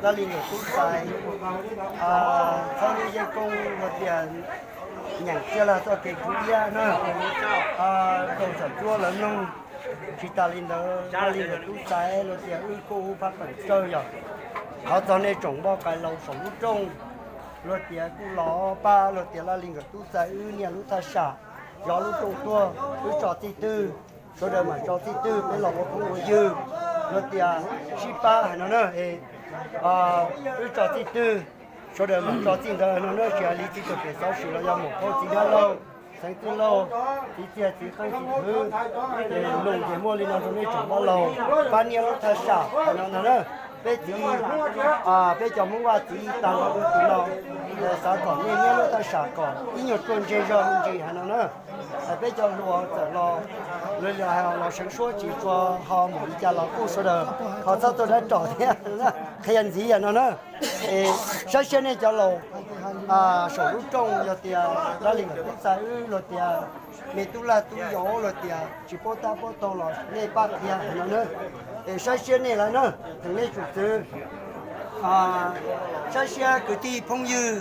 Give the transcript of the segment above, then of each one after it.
Laj Lis nkawm tub xaiv, txhawb lub yeeb koob luag tias nyeem Txiaj Lag txoj kev khwv iab na, rau xyom cuab lawv mloog. Tsis tas li ntawd, Laj Lis nkawm tub xaiv luag tias wb kuj hu phaj peem tsawg yom. Thov txog nej tsoom npoj qais laus saum lub rooj, luag tias kuj los pab luag tias Laj Lis nkawm tub xaiv wb niaj lub thaj sam, zov lub rooj tuag, wb tso txij twg, sawv daws mam tso txij twg, peb los ua phooj ua ywg, luag tias sib pab hais no na. Wb tso txij twg, sawv daws mam tso txij ntawd no na. Tsis hais li txiv tus pem xov sim los yog muam phauj txiv dab laug, xeev txwj laug, txiv txiag txiv qeej txiv hwv, lus ces muaj li no rau nej tsoom npoj laus, pab niaj lub thaj sam hais no ntag na. Peb txiv, peb cov Hmoob Vaj txiv tag nrho rau tim no, xav kom nej niaj lub thaj sam kom ib nyuag ruaj ntseg zog me ntsis hais no na. Peb cov hluas txawm los, los seev suab tsis tshua ho mus li cas los kuj sawv daws ho txhob tuaj dab rom thiab, qhia ntxiv yam no na. Es saib siab nej cov laus saum lub rooj, yog tias Laj Lis nkawm tub xaiv wb luag tias me tub lag tub yau luag tias tsis paub tab paub taug los nej pab qhia hais no na. Es saib siab nej lawm na, theem nej tsum txwv. Saib siab kwv tij phooj ywg,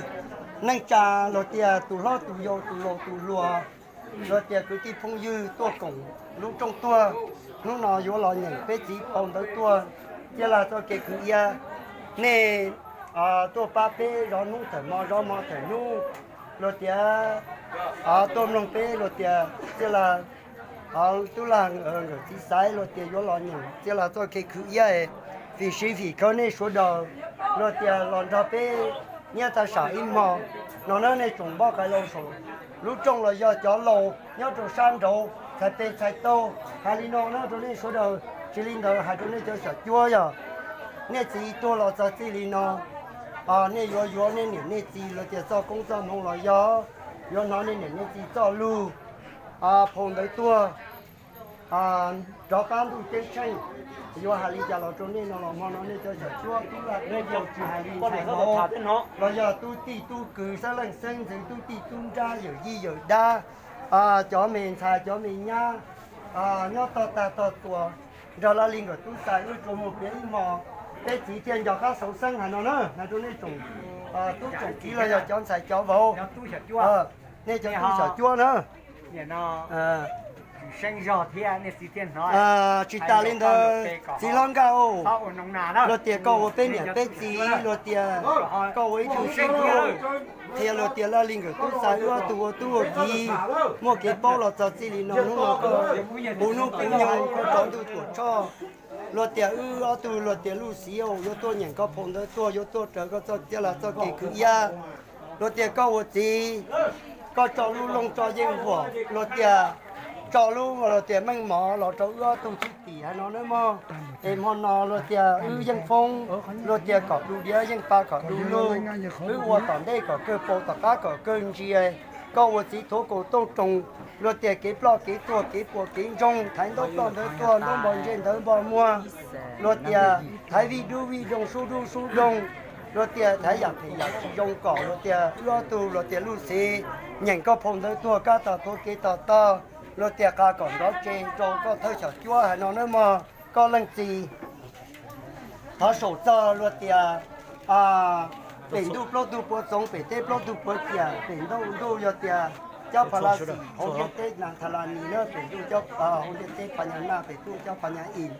neej tsa luag tias tus hlob tus yau tus laus tus hluas, luag tias kwv tij phooj ywg tuaj koom lub rooj tuag, hnub no yuav los nyeem peb txiv phau ntawv tuag, Txiaj Lag txoj kev khwv iab. Nej tuaj pab peb zov hnub thawm hmo zov hmo thawm hnub, luag tias tuaj mloog peb luag tias Txiaj Lag, tub lag nkawm txiv xaiv luag tias yuav los nyeem Txiaj Lag txoj kev khwv iab, fim siv fim khawv nej sawv daws, luag tias los nrog peb niaj thaj sam ib hmo no na. Nej tsoom npoj qais laus saum lub rooj los yog cov laus nyob rau sab nraud txhais tes txhais taw, hais li no na rau nej sawv daws. Tsis li ntawd hais rau nej cov xyom cuab, yog nej txiv tuag los txog txij li no, nej yuav yuav nej niam nej txiv luag tias txoj koob txoj hmoov los yog yuav hnov nej niam nej txiv txoj lug phau ntawv tuag, rov qab ntuj ceeb tsheej, yuav hais li cas los rau nej no los hmo no nej cov xyom cuab tub lag tub yau tsis hais li ntxhais vauv los yog tub tij tub kwv xeeb leej xeeb ntxwv tub tij tub nrab yawm yij yawm dab, cov me ntxhais cov me nyab nyob tog tag tog tuas, nrog Laj Lis nkawm tub xaiv wb tsuas mus piav ib hmo, peb txiv thiaj nco qab xauv xeeb hais no na, hais rau nej tsoom tub tsoom kiv los yog cov ntxhais cov vauv, nej cov tub xyom cuab na. Tsis tas li ntawd txiv hlob Nkaj, luag tias koj ua peb niam peb txiv, luag tias koj ua ib tug xib hwb, qhia luag tias Laj Lis nkawm tub xaiv wb ob tug ua tub ua kiv, muaj kev paub los txog txij li no, hnub no koj puv hnub puv nyoog koj rov ntuj tuam tshoj, luag tias wb ob tug luag tias luj xiv yuav tuaj nyeem koj phau ntawv tuag, yuav tuaj raws koj txoj Txiaj Lag txoj kev khwv iab. Luag tias koj ua txiv, koj tso lub looj tso yeej huam, luag tias tso lub luag tias meej mom los rau wb ob tug thwj tim hais no nawb mog. Es hmo no luag tias wb yeej foob, luag tias kom du diav yeej pa kom du lug, wb ua tom ntej kom kawg paus tom qab kom kawg ntsia, koj ua txiv thuav kaus tooj roos, luag tias kev ploj kev tuag kev puas kev ntsoog, thaiv ntaub ploj ntawv tuag ntaub npo ntsej ntawv npo muag, luag tias thaiv vij dub vij doog sub dub sub doog, luag tias thaiv yam phem yam tsis zoo kom luag tias wb ob tug luag tias luj xiv nyeem koj phau ntawv tuag kab tog thuav kev tog tog, luag tias qas kom nrov tse rau koj thawj xyom cuab hais no nawb mog koj leej txiv. Thov saum txog luag tias pem ntuj plaub tug puav txoov, pem teb plaub tug puav ciam, pem ntuj ntuj yog tias cov pha la xis, hauv ntiaj teb nas tha la nis na, pem ntuj cov hauv ntiaj teb pha nyas naj, pem ntuj cov pha nyas ib.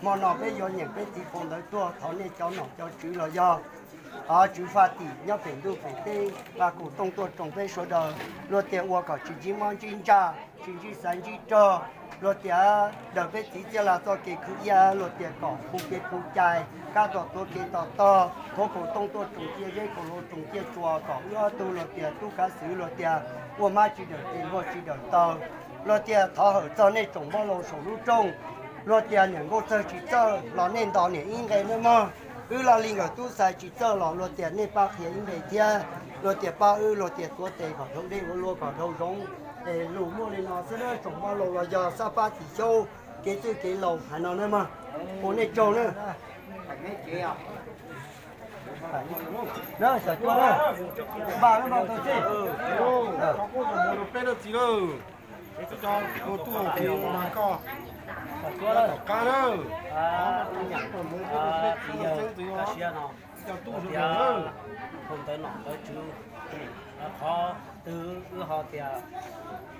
Hmo no peb yuav nyeem peb txiv phau ntawv tuag, thov nej cov nom cov tswv los yog tswv faj tim nyob pem ntuj pem teb, qa kaus tooj tuaj roos peb sawv daws, luag tias ua kom tsis ntsib mob ntsib ntsaj, tsis ntsib xaiv ntsib rog, luag tias daws peb txiv Txiaj Lag txoj kev khwv iab, luag tias kom phu kev phu cai, kab tog thuav kev tog tog, thuav kaus tooj tuaj roos ciaj zeb, kaus hlau roos ciaj tsuas, kom wb ob tug luag tias tub kav xwv luag tias ua mab tsis dawm tes, npog tsis dawm taw. Luag tias thov hawm txog nej tsoom npoj laus saum lub rooj, luag tias niam nkauj txawg tsis txawj los nej nto niam ib nqe nawb mog. Wb Laj Lis nkawm tub xaiv tsis txawj los luag tias nej pab qhia ib nqe thiab, luag tias pab wb, luag tias tuav tes kom dhau dej ua luag kom dhau zoov. Es lus muaj li no xwb, tsoom npoj laus los yog xab pab tim xyoob, kev txwj kev laus hais no nawb mog. Ua nej tsaug nawb. Xyom cuab, npaj npaj tau txij. Peb leej txiv lawm, ua tub ua kiv mas koj tom qab na, peb txiv xeeb ntxwv no. Tias hu ntawv nom ntawv tswv, qhov twg wb ho tias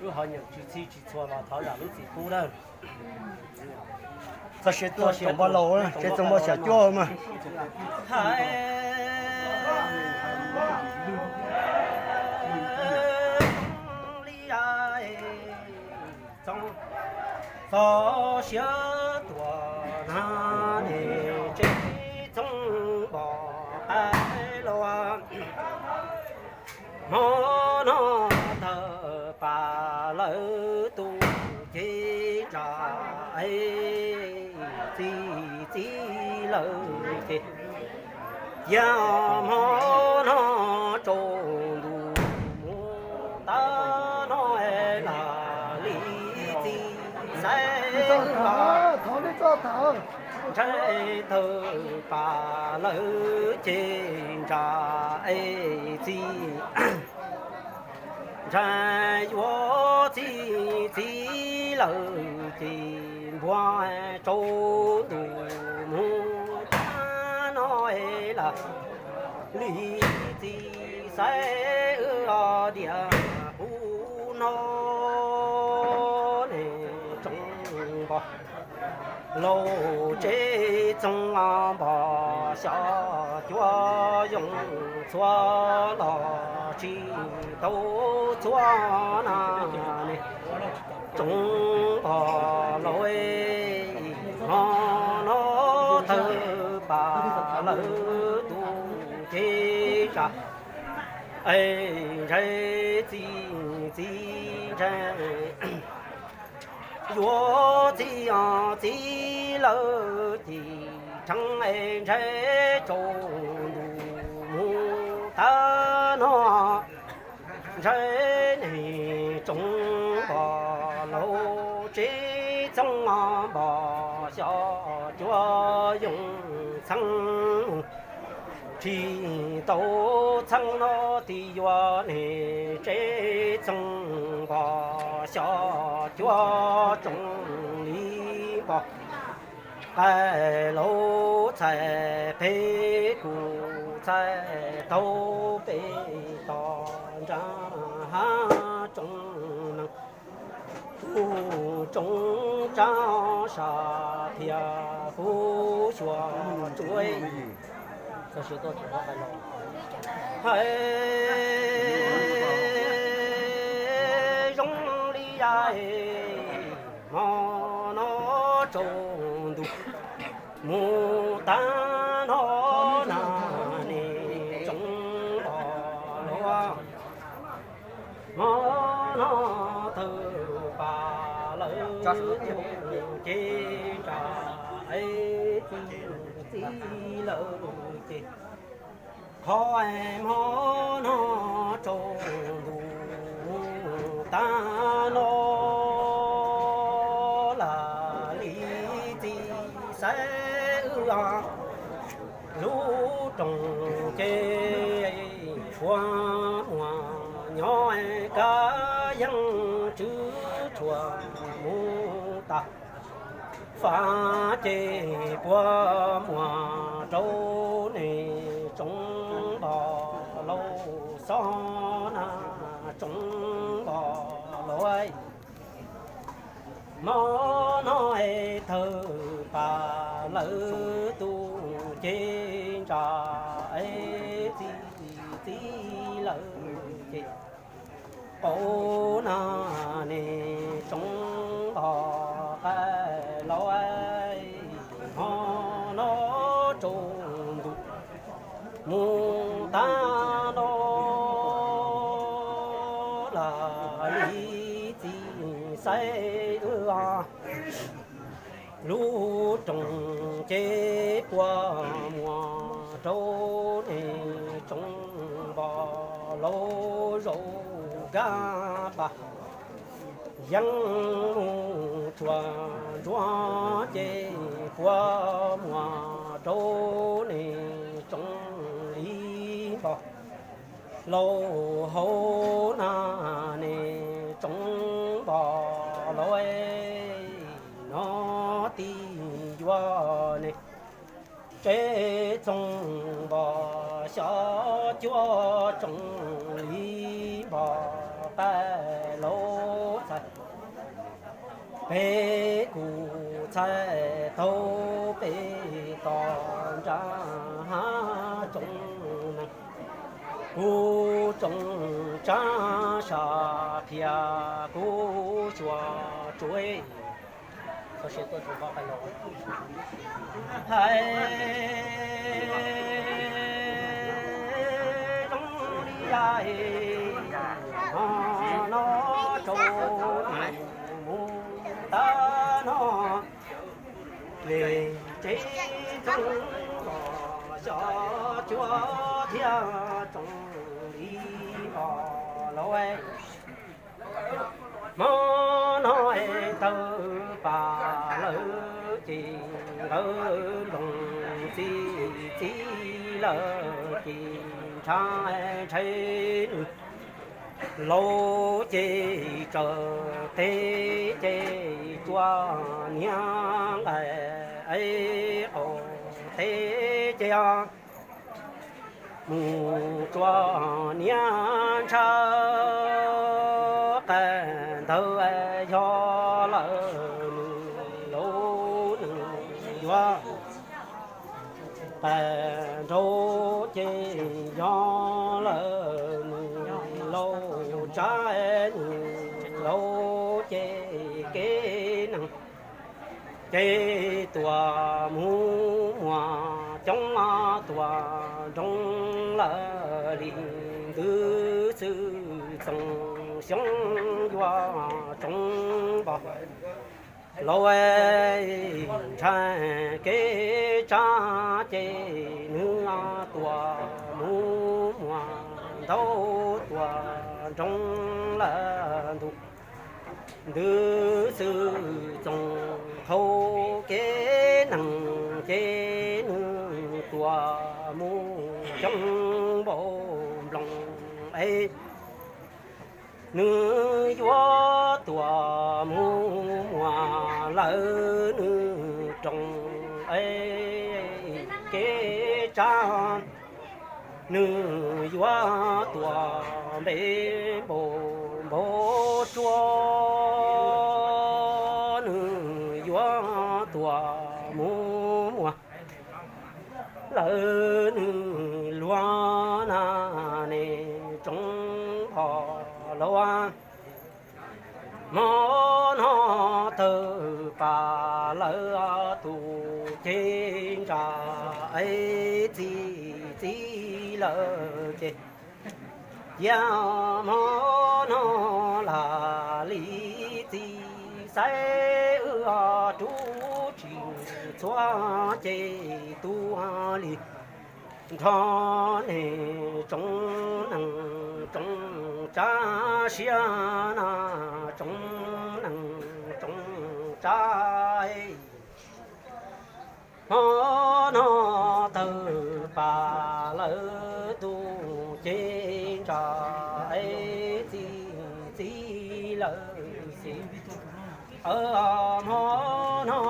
wb ho nyeem tsis txhij tsis txhua los thov zam lub txim pub nawb. Txog siav tuaj tsoom npog laus, tsev txoos npog xyom cuab mas. Hais li txog siav tuaj na, tsev txoos npog qab los. Hmo no thawj pab lawv tus cev ntsa es txi txiv lawv ces, yog hmo no tsaus ntuj mus tag no es lam li txiv xaiv ntshai thawj pab lawv ces ntsa es txi ntshai yuav txi txiv lawv ces npuag tsaus ntuj mus tag no es lam li txiv xaiv wb os diam kuv no ne tsoom npog laus tsev txoos npog xyom cuab yoo txhua los tsis tau txhua na ne tsoom npog laus hmo no thawj pab lawv tus cev ntsa es ntshai txi txiv ntshai yuav txi txiv lawv ces rheev es ntshai tsaus ntuj mus tag no ntshai ne tsoom npog laus tsev txoos npog xyom cuab yoo txheej mus tsis tau txheej no tsis yuav ne tsev txoos npog xyom cuab tsoom li npog qab laus txhais phem kuv txhais tau pem toj ntsag hab tsoom neeg kuv tsoom tsav sab thiab kuv xyuas tsuav hais zoo li yam hmo no tsaus ntuj mus tag no na ne tsoom npog laus hmo no thawj pab lawv tus cev ntsa es txi txiv lawv ces qhov hmo no tsaus ntuj tag no lam li txiv xaiv wb lub rooj ces puas muaj nyob kab yeej tswv tshuav mus tas fab ces puas muaj rau nej tsoom npog laus xob na tsoom npog laus. Hmo no es thawj pab lawv tus cev ntsa es txi txiv lawv ces qau na ne tsoom npog qab laus hmo no tsaus ntuj mus tag no lam li txiv xaiv wb lub rooj ces puas muaj rau nej tsoom npog laus zaum kab pas yeej mus tsuag ntsuag ces puas muaj rau nej tsoom li npog laus hauv na ne tsoom npog laus no tsis yuav ne tsev txoos npog xyob cuab tsoom li npog qab lauj txhais. Peb kuj txhais tau peb tos nra hab tsoom neeg, kuv tsoom tsab sab phiaj kuv xyuas tsuav hais zoo li yam no rau mus tag no. Li tsev ntxoov los xyov cuab thiab tsoom li los lauj. Hmo no es tawg pam lawm ces nkawd nploos txi txiv lawm ces ntsha ntshai nws laus ces tsaws teb ces tsuas niag nqaij es qaum teb ces mus tsuas niag ntshav qas ntawd yog lawm nws laus nws yuav qas nraug ces yog lawm nws laus ntshav nws laus ces kev neeg ces tuaj mus muag coob tuaj nroo lawm li ntws xwb txoos xyoob yuav tsoov npog lauj. Ntshai kev tshav ces nws tuaj mus muag ntau tuaj nroo lawm ntu ntws xwb txoos qhau kev neeg ces nws tuaj mus coob npaum nploos es nws yuav tuaj mus muag lawm nws roos es kev tshav nws yuav tuaj npe npaum npaum tsuab nws yuav tuaj mus muag lawm nws luag na ne tsoov npog lauj. Hmo no tawg pam lawm tus ceg ntsa es txi txiv lawm ces cia hmo no lam li txiv xaiv wb rub tsis txhua ces tus li nrho nej tsoom neeg tsoom tsav siab na, tsoom neeg tsoom tsav. Hmo no tawg pam lawm tus ceg ntsa es txi txiv lawm xwb. Hmo no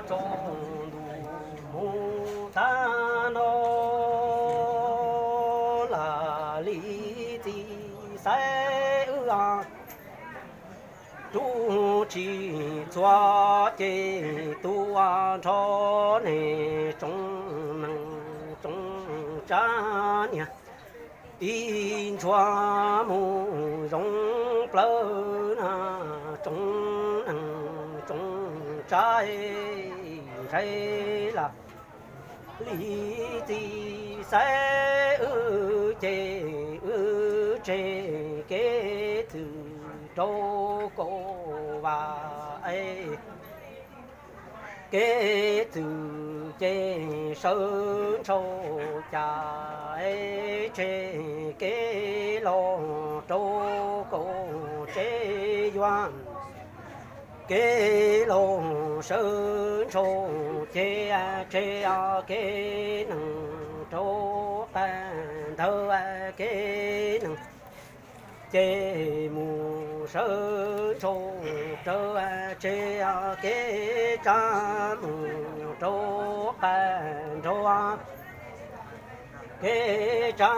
tsaus ntuj mus tag no lam li txiv xaiv wb rub tsis txhua ces tus nrho nej tsoom neeg tsoom tsav niag ib ntsuag mus zoo plawv na, tsoom neeg tsoom tsav ntshai lam li txiv xaiv wb ces wb tseg kev txwm rau kaum vas es kev txwm ces sawv ntshaus cas es tseg kev laus rau kaum tsev yuav kev laus sawv ntshaus ces tseg kev neeg rau qab ntawd kev neeg ces mus sawv ntshaus rau tseg kev tshav mus rau qab nraug kev tsa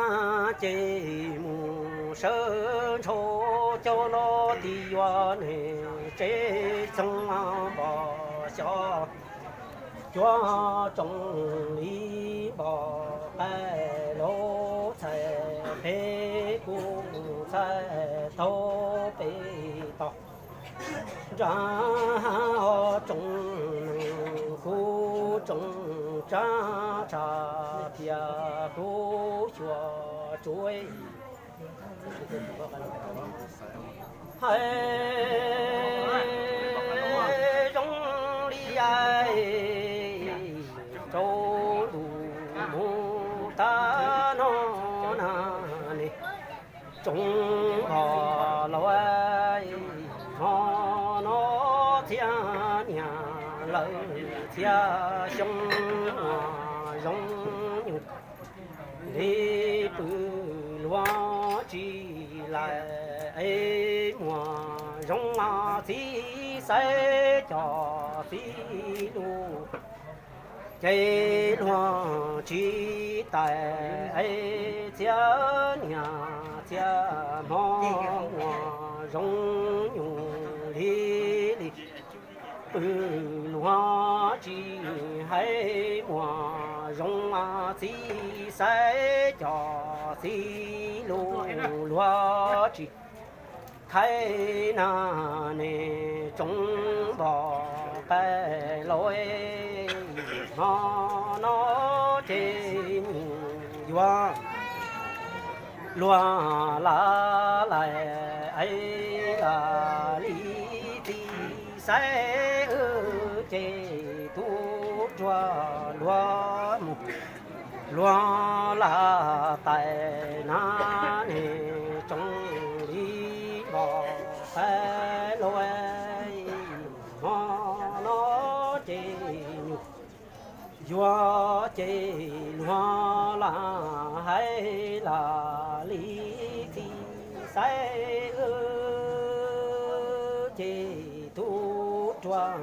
ces mus sawv ntsho cov nroj ti yuav nws tsev txoog npog xyov cuab tsoom li npog qaij lub txhais peb kuj txhais tau peb tog nra ho tsoom neeg kuj tsoom tsab tsa tias kuj xyuas tsuav hais zoo li rau ntu mus tag no na ne, tsoom npog laus hmo no txhiab niam lawm txhiab xyoo ua zoo nyuj li pw luag tsis lais es muaj zoo txiv xaiv cov txiv lus ces luag tsis tais es txhiab niam txhiab hmo muaj zoo nyuj li li pw luag tsis hais muaj zoo txiv xaiv cov txiv lus luag tsis thaij na ne, tsoom npog qaij laus hmo no ces mus yuav luag laj lais es lam li txiv xaiv wb ces tub ruam luag mus luag laj tais na ne, tsoom li npog qaij laus hmo no ces nyuj yuav ces luag laj hais lam li txiv xaiv wb ces tub ruam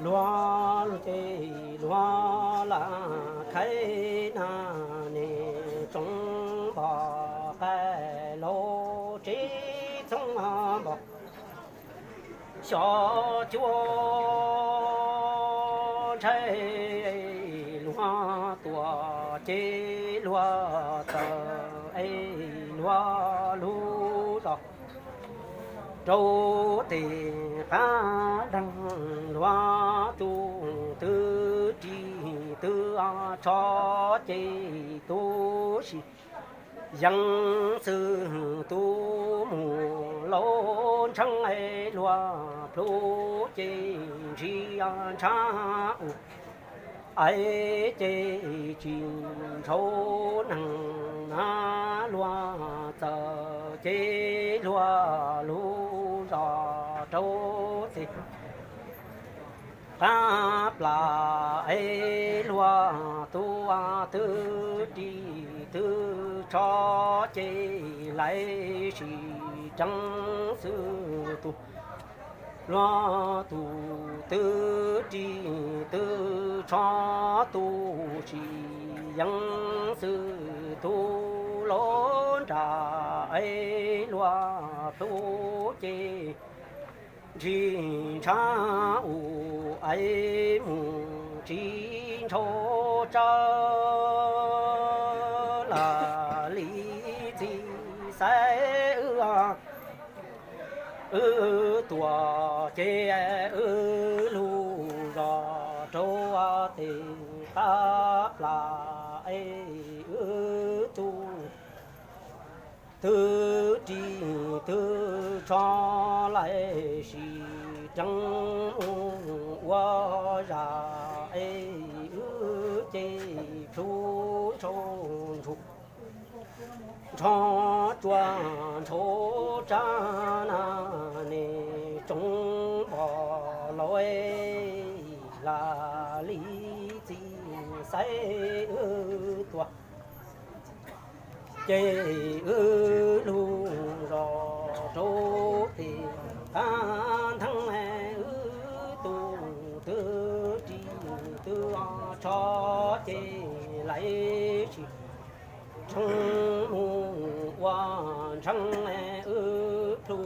luag ces luag laj khaij na ne, tsoom npog qaij laus tsev txhob npog xyov cuab ntshai luag tuaj ces luag txawm es luag lub zos rau tes qab deeg luag tus twb ris twb tsho ces tub sis yeej xwb tub mus laub ntsheej es luag plhu ces ntshis ntshav u es ces tsis ntshau neeg na luag txawm ces luag lub zos rau tes qab plas es luag tub twb ris twb tsho ces lais sis tseeb xwb tus luag tus twb ris twb tsho tus sis yeej xwb tub lub nra es luag plhu ces ntshis ntshav u es mus tsis ntshau tsawv lam li txiv xaiv wb, wb tuaj ces wb lub zos rau tes qab plas es wb tus twb ris twb tsho lais sis tseeb mus ua zaj es wb ces plhu ntshau ntshau ntsho tsua ntshau tsab na ne, tsoom npog laus lam li txiv xaiv wb tuaj ces wb lub zos rau tes qab ntheeb wb tus twb ris twb tsho ces lais sis Tshoob mus ua ntsheej wb plhu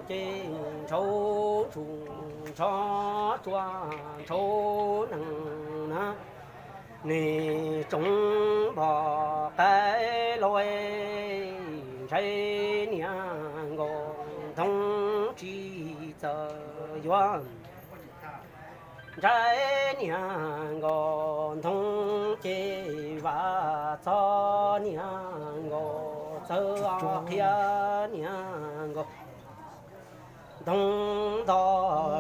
ces ntshaub ntshum ntsho tsua ntshaub nees na. Nws tsoov npog qaib lauj, ntshai niag nkaus ntoo tsis txawj yuav. Ntshai niag nkaus ntoo ces vam txog niag nkaus txawj qhia niag nkaus ntoo nto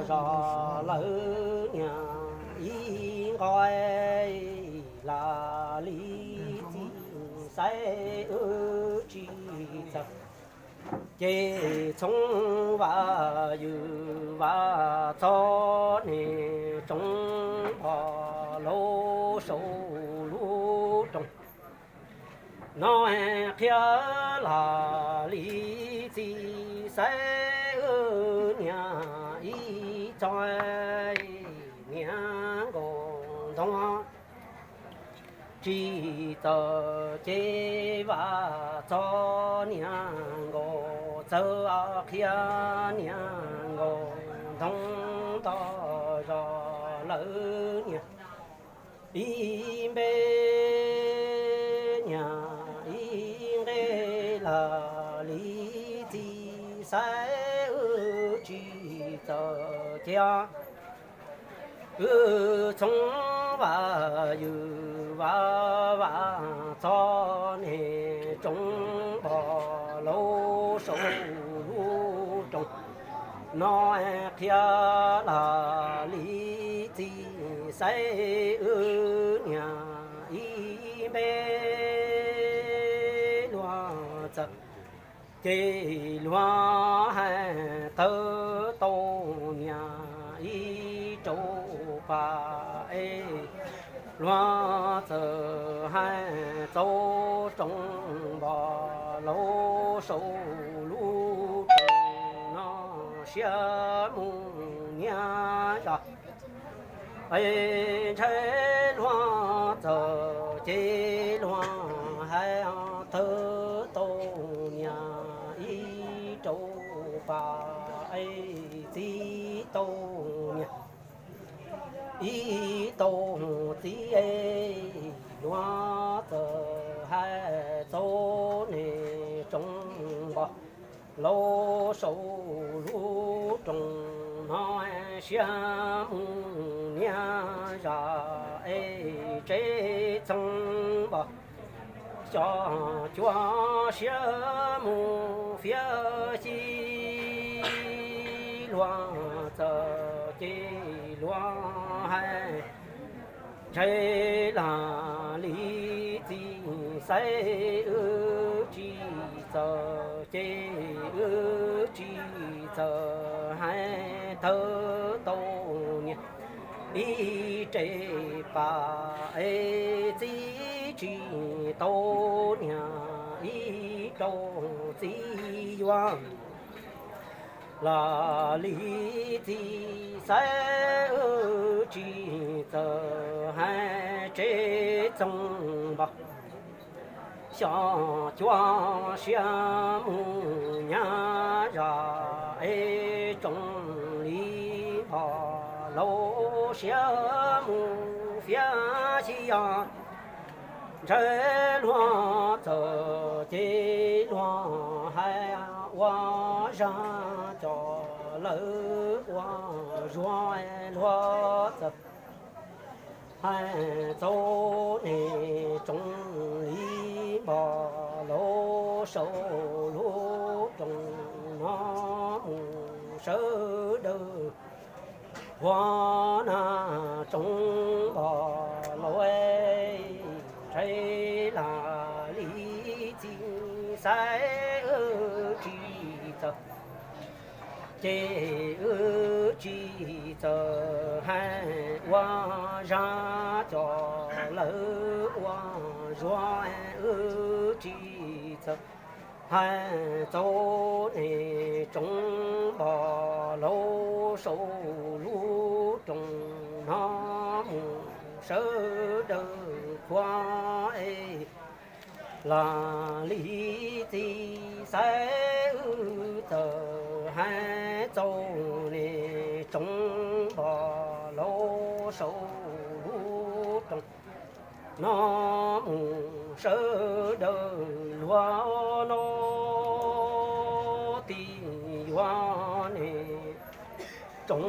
zog lawm niag ib nqo. Lam li txiv xaiv wb tsis txawj ces txhoov vam yws vam txog nws tsoov npog lauj saum lub rooj no. Qhia lam li txiv xaiv wb niag ib txog niag nkaus ntoo tsis txawj ces vam txog niag nkaus txawj qhia niag nkaus ntoo nto zog lawm niag ib npe niag ib nqe. Lam li txiv xaiv wb tsis txawj ces wb txhoov vam yws vam vam txog nws tsoov npog lauj saum lub rooj no. Qhia lam li txiv xaiv wb niag ib npe luag txawj ces luag hais tawv tau niag ib rau pas es luag txawm hais txaus tsoov npog lauj saum lub rooj no siab mus niag zog. Es ntshai luag txawj ces luag hais tawv tau niag ib rau pas es txiv tau niag ib tau txiv es luag txawm hais txaus nws tsoov npog lauj saum lub rooj no siab mus niag zog es tsev txoov npog xyom cuab siab mus fiab xyim luag txawj ces luag hais ntshai lam li txiv xaiv wb tsis txawj ces wb tsis txawj hais tawv tau niag ib rau pas es txiv tsis tau niag ib rau txiv yuav. Lam li txiv xaiv wb tsis txawj hais tsev txoov npog xyom cuab siab mus niag zog es tsoov li npog lauj siab mus fiab xyim yog ntshai luag txawj ces luag hais ua zag cov lawv ua zuag luag txawj hais txaus nws tsoov li npog lauj saum lub rooj no mus sawv daws huab na tsoov npog lauj ntshai lam li txiv xaiv wb tsis txawj ces wb tsis txawj hais ua zag cov lawv ua zuag wb tsis txawj hais txaus nws tsoov npog lauj saum lub rooj no mus sawv daws qhuav es Las li txiv xaiv wb txawm hais txaus niam tsoom npog laus saum lub rooj no mus sawv daws luag no ti yuav niam tsoom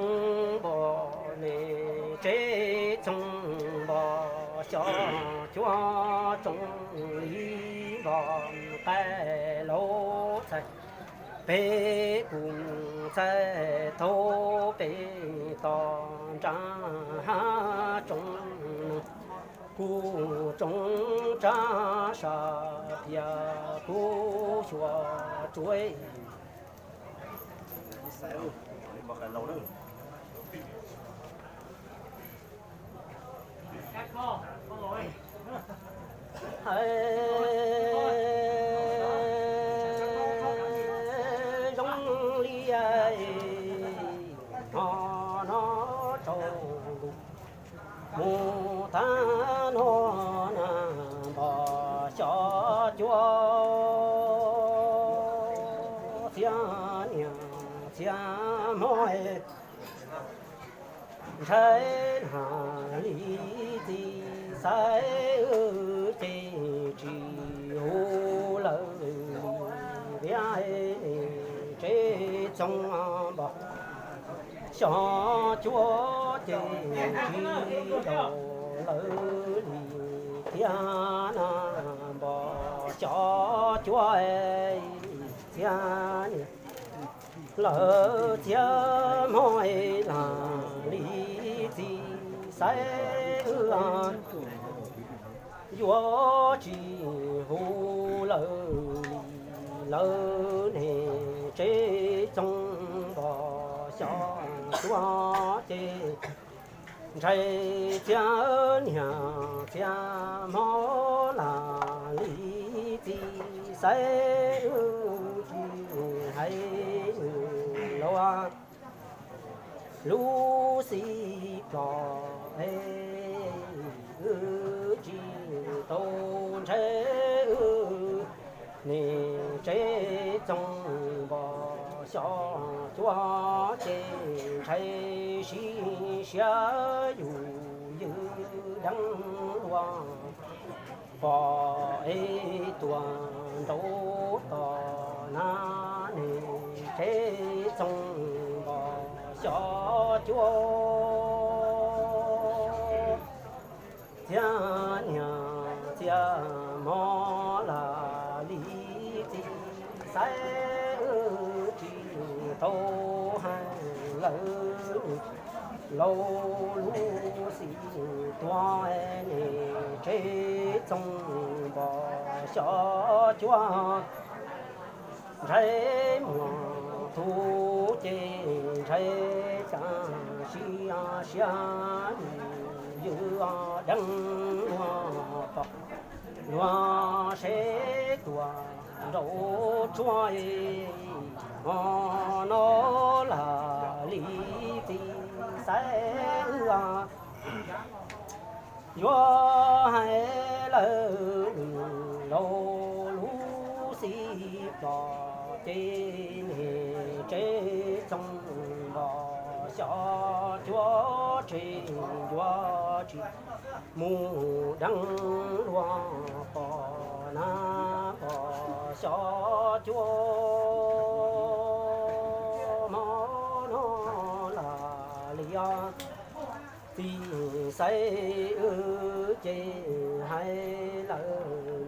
npog niam tsev txoov npog xyov cuab tsoom li npog qaib laus txhais peb kuj txais tau peb tos nra hab tsoom kuj tsoov tsab sab tias kuv xyuas tsuav hais zoo li hmo no tsaus ntuj mus tag no na npog xyov cuab txiab niam txiab hmo ntshai na li txiv xaiv ces tsis hu lawv li tiag tsev txoov npog xyov cuab ces tsis yaum lawv li tiag na npog xyov cuab txiab niam lawv txiab hmo las li txiv xaiv wb yuav tsis hu lawv li lawv niam tsev txoov npog xyov cuab ces ntshai txiab niam txiab hmo las li txiv xaiv wb tsis hais nws laus lub xim plos wb tsis tau ntshai wb niam tsev txoov npog xyov cuab ces ntshai sib siab yus ywj deev luag pom es tuaj nraud tos na niam tsev txoov npog xyov cuab txiab niam txiab hmo las li txiv xaiv wb tsis tau hais lawv laus lub xim tuag niam tsev txoov npog xyov cuab ntshai muag tu ces ntshai cas sib siab yus ywj deev luag pom luag seb tuaj nraud tsuag hmo no las li txiv xaiv wb yuav hais lawv laus lub xim plos ces niam tsev txoov npog xyov cuab tsev yuav tsis mus deev luag pom na npog xyov cuab hmo no las li txiv xaiv wb ces hais lawv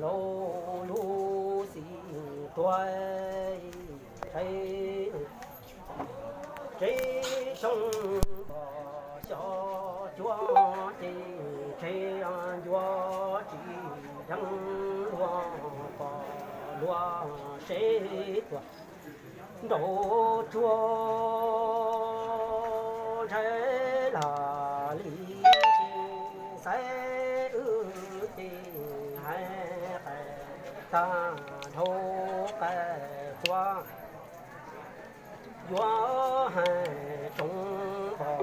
laus lub xim tuag tsev tsev txoov npog xyov cuab ces tsev yuav tsis deev luag pom luag seb tuaj nraud tsuag ntshai las li txiv xaiv wb ces hais qais tag dhau qais txuas yuav hais tsoov npog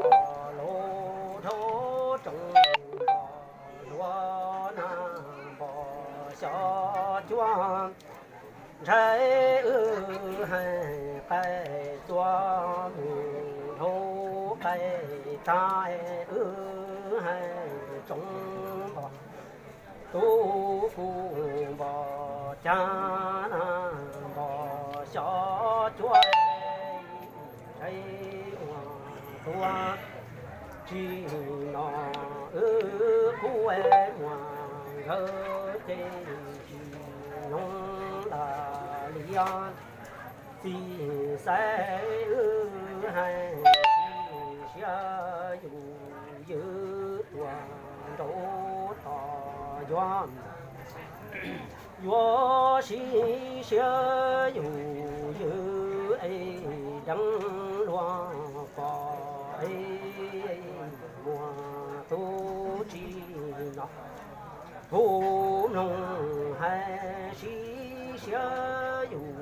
laus dhau tsoov npog luag na npog xyov cuab, ntshai wb heev qaij tuaj mus dhau qaij tag, wb heev tsoov npog tub kuj npog cag na, npog xyov cuab, ntshai ua tuaj tsis no, wb qhuab muag nkawd ces tsis mloog lam li os. Txiv xaiv wb heev, tsis siab yus ywg tuaj nraum tod yuav, yuav sib siab yus ywg es deev luag pom es muag tub tsis no, hu mloog hais sib siab yus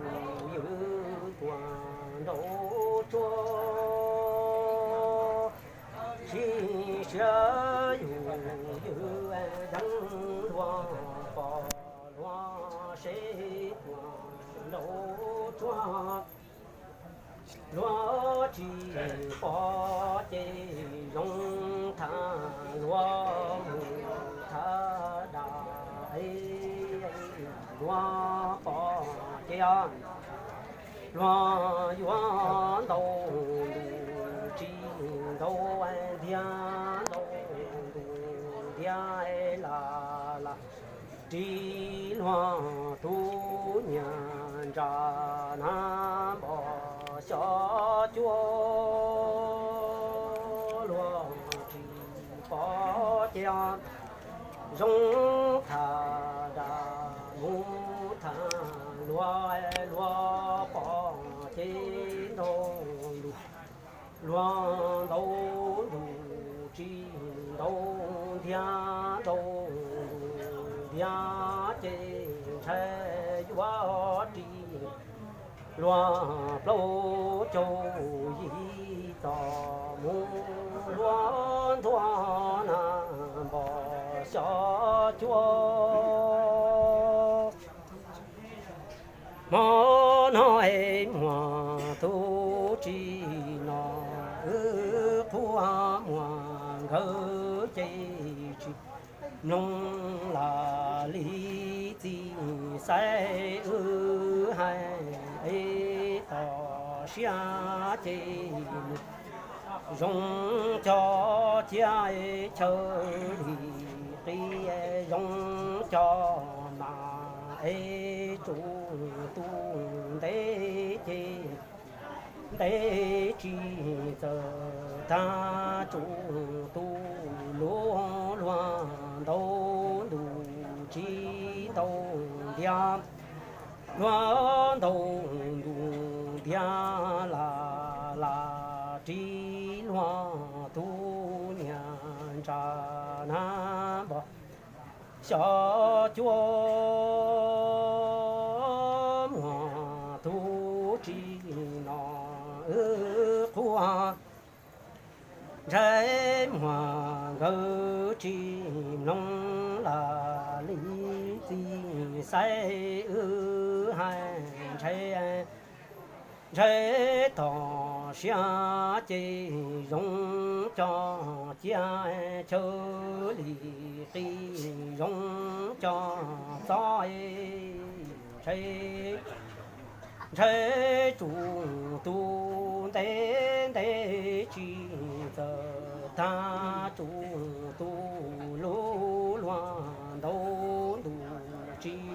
ywg tuaj nraum tsuas, sib siab yus ywg deev luag pom luag seb tuaj nraum tsuas. Luag tsis pom ces zoo thaum luag mus thab dam, luag pom ces luag yuav ntaus ntuj tsis ntaus ntiag, ntaus ntuj ntiag las las ris luag tub nyiag ntsa na, npog xyov cuab luag tsis pom ces zoo thaum dam mus thab luag, luag pom ces ntaus ntuj, luag ntaus ntuj tsis ntaus ntiag, ntaus ntuj ntiag ces ntshai yuav ris luag plaub caug yim txos mus luag ntuag na, npog xyov cuab. Hmo no es muag tub tsis no, wb qhuab muag nkawd ces tsis mloog lam li. Txiv xaiv wb heev es tos siab ces mus zoo cog ciab chaw li qis, zoo cog mas es tsuj tus ntev ces ntev tsis txawj tag, tsuj tus lub luag ntaus ntuj tsis ntaus ntiag, luag ntaus ntuj ntiag las las ris luag tub nyiag ntsa na, npog xyov cuab. Muag tub tsis no, wb qhuab ntshai muag nkawd tsis mloog lam li. Txiv xaiv wb heev ntshai, ntshai tos siab ces zoo cog ciab chaw li qis, zoo cog txob ntshai, ntshai tsuj tus ntev ntev tsis txawj tag, tsuj tus lub luag ntaus ntuj tsis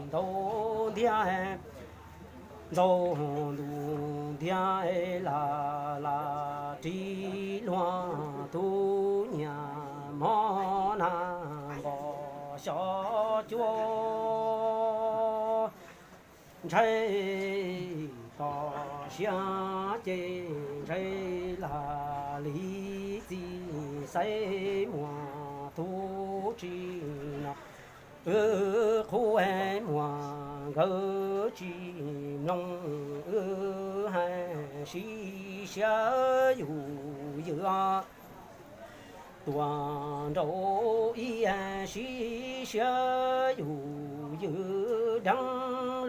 ntaus ntiag, ntaus ntuj ntiag las las ris luag tub nyiag mob na, npog xyov cuab. Ntshai tos siab ces ntshai lam li. Txiv xaiv muag tub tsis no, wb qhuab muag nkawd tsis mloog, wb heev sib siab yus ywg tuaj nraum ib, sib siab yus yus deev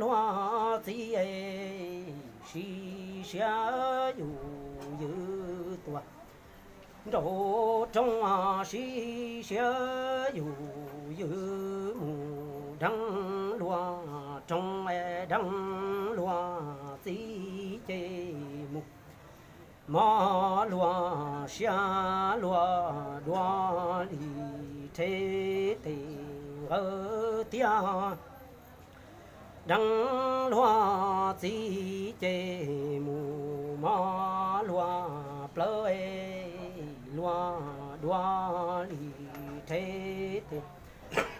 luag txiv, sim siab yus yws tuag nraum rooj, sim siab yus yws mus deev luag rooj, deev luag txiv ces mus mov luag siab luag dua li rhe tes nqawd tiag. Deev luag txiv ces mus mov luag plawv, luag dua li rhe tes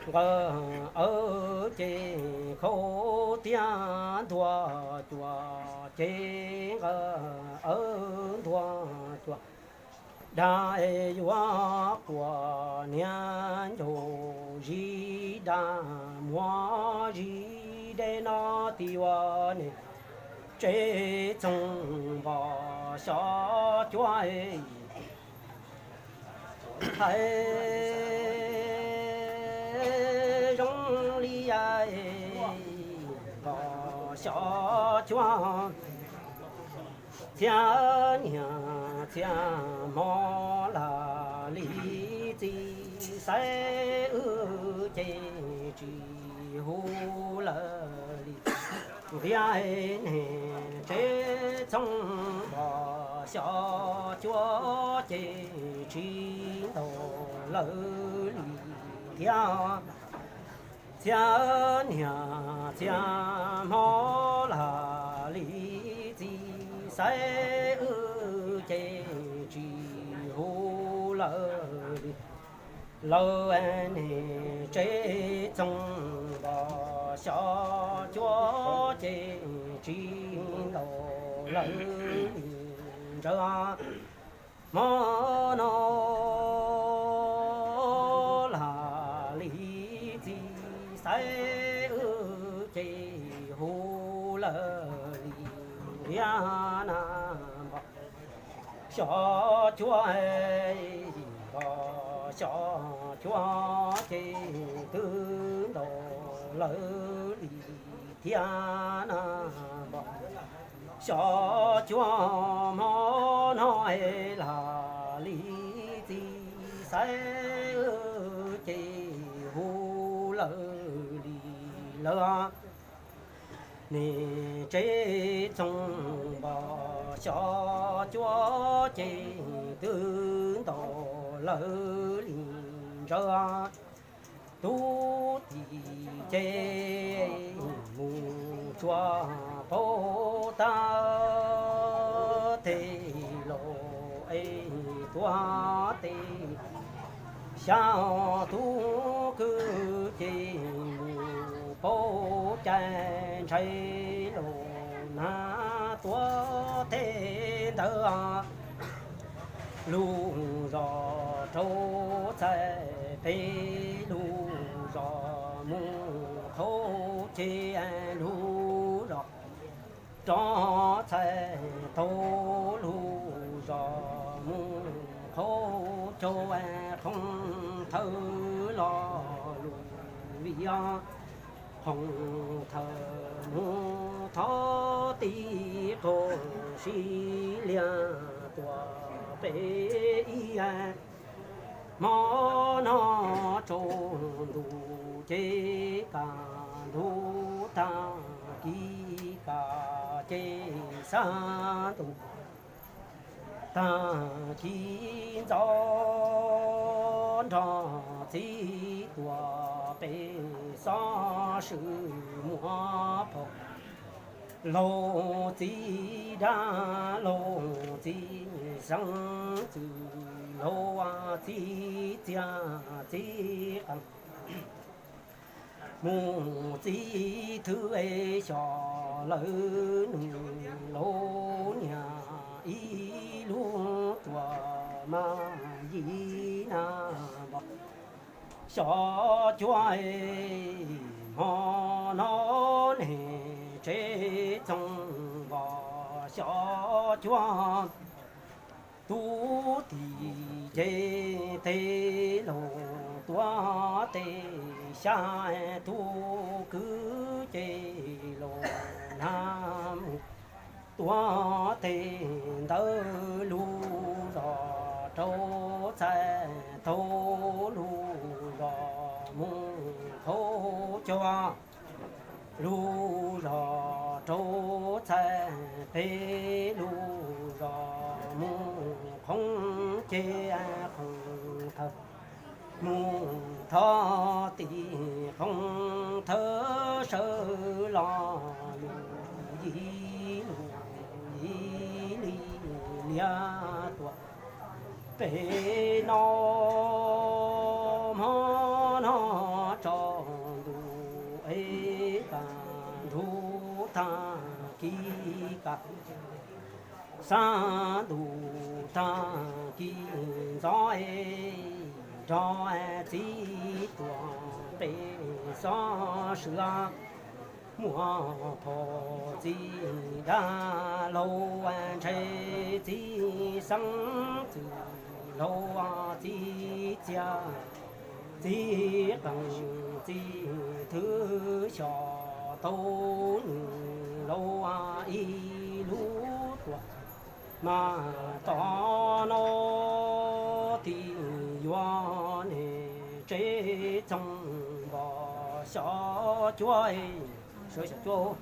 nqawd awb ces khaub tiag, ntuag cuam ces nqawd awb ntuag cuam. Dag yuav quas niag ncaus zis dag muag zis dej no ti ua ne, tsev txoog npos xyov cuab hais zoo li npos xyov cuab. Txhia niag txhia hmo lam li txiv xaiv wb ces tsis hu lawm li. Ntiag ne, tsev txoog npos xyov cuab ces tsis ntaus lawv li thiab. Txhia niag txhia hmo lam li txiv xaiv wb ces tsis hu lawm li. Lawv ne, tsev txoog npos xyov cuab ces tsis ntaus lawv li. Ntsaws hmo no lam li txiv xaiv wb ces hu lawv li ntiag na npos xyov cuab, npos xyov cuab ces twb ntaus lawv li thiab na npos xyov cuab. Hmo no lam li txiv xaiv wb ces hu lawv li lawv. Ne, tsev txoog npos xyov cuab ces twb ntaus lawv li. Ntsaws tub tim ces mus tsuas paub tag, tej laus es tuav tej xya, tub kwv ces mus paub cai ntshai laus nag tuav tej ntawd. Lub zos rau txhais pem, lub zos mus qhov tsev, lub zos rau txhais taug, lub zos mus qhov caug. Qhov thawj los lus vias, qhov thawj mus thov tib qho sib liag tuaj pem ib. Hmo no tsaus ntuj ces kaj ntug, tag kis kaj ces xab ntuj, tag kis ntxov nrog txiv tuaj pem, xov swm muaj phau. Laus txiv dag, laus txiv xeeb txwm, laus txiv txiag txiv qees, mus txiv thwv xyov lawv nug, laus niag ib lub tuaj mas yim na npos xyov cuab. Hmo no ne, tsev txoog npos xyov cuab, tub tim ces tej laus tuav tes xya, tub kwv ces los nag mus tuav tes ntawd, lub zos rau txhais tau, lub zos mus qhov cua, lub zos rau txhais pem, lub zos mus qhov ces qhov thawj mus thov tim qhov thawj sawv los yus yim lus yim li liab tuaj pem no, hmo no tsaus ntuj es kaj ntuj tag kis kaj, xya ntuj tag kis ntxov es nrog txiv tuaj pem xov swm, muaj phom txiv dab laug ntshe txiv xeeb txwm laug txiv txiag txiv qeej txiv thwv xyom tau nws laug ib lub tuam mas tom no tib yuav niag tsev txoog npog xyom cuab, sawv xyom cuab.